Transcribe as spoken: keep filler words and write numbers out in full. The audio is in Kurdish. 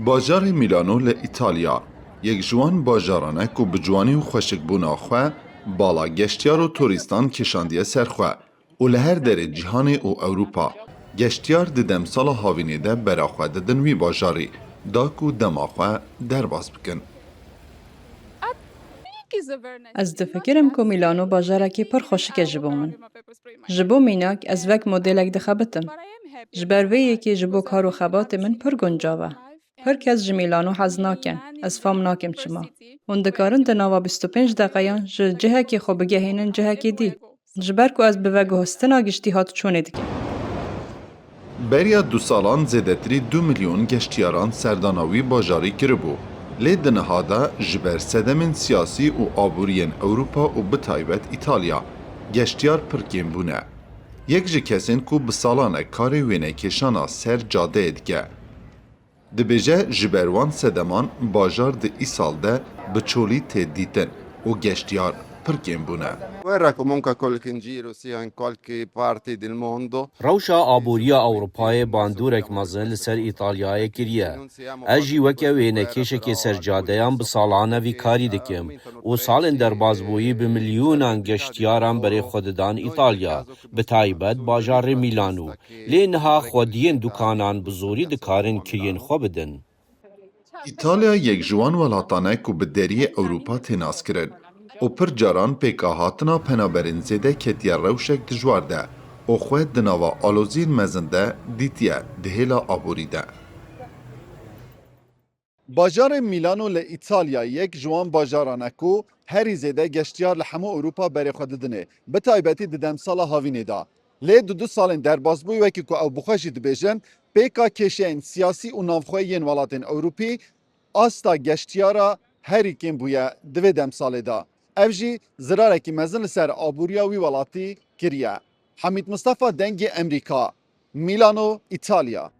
Bajarê Mîlano li Îtalya yek ji wan bajaran e ku bi ciwanî û xweşikbûna xwe bala geştyar û turîstan kişandiye ser xwe û li her derê cîhanê û Ewropa geştyar di demsala havînê de bera xwe didin wî bajarî da ku dema xwe derbas bikin. Ez difikirim ku Mîlano bajarekî pir xweşik e ji bo min. Ji bo mînak, ez wek modelek dixebitim. Ji ber vê yekê ji bo kar û xebatê min pir guncav e. Pir kes ji Mîlano hez nakin, ez fam nakim çima. Hûn dikarin di nava bîst û pênc deqeyan ji cihekê xwe bigehînin cihekê dî. Ji ber ku ez bi veguhestina giştî hatçûnê dikim. Beriya du salan zêdetirî du milyon geştyaran serdana wî bajarî kiribû. Lê di niha de ji ber sedemên siyasî û aboriyên Ewropa û bi taybet Îtalya geştyar pir kêm bûne. Yek ji kesên ku bi salan e karê wênekêşana ser cadeyê dike, dibêje ji ber wan sedeman bajar di îsal de bi çolî tê dîtin û geştyar pir kêm bûne. Guerra comunque a qualche in giro, sia in qualche parte del mondo. Rewşa aboriya Ewropayê bandorek mezin li ser Îtalyayê kiriye. Ez jî weke wênekêşekê ser cadeyan bi salan e vî karî dikim û salên derbasbûyî bi milyonan geştiyaran berê xwe didan Îtalya, bi taybet bajarê Mîlano. Lê niha xwediyên dukanan bi zorî dikarin kiriyên xwe bidin. Îtalya yek ji wan welatan e ku bi deriyê Ewropa tê naskirin û pir caran pêka hatina penaberên zêde ketiye rewşek dijwar de û xwe di nava aloziyên mezin de dîtiye di hêla aborî de. Bajarê Mîlano li Îtalya yek ji wan bajaran e ku herî zêde geştiyar li hemû Ewropa berê xwe didinê, bi taybetî di demsala havînê de. Lê di du salên derbasbûyî wekî ku ew bi xwe jî dibêjin, pêka kêşeyên siyasî û navxwe yên welatên Ewropî asta geştiyara herî kêm bûye di vê demsalê de. Ev jî zirarekî mezin li ser aboriya wî welatî kiriye. Hamîd Mistefa, Dengê Emerîka, Mîlano, Îtalya.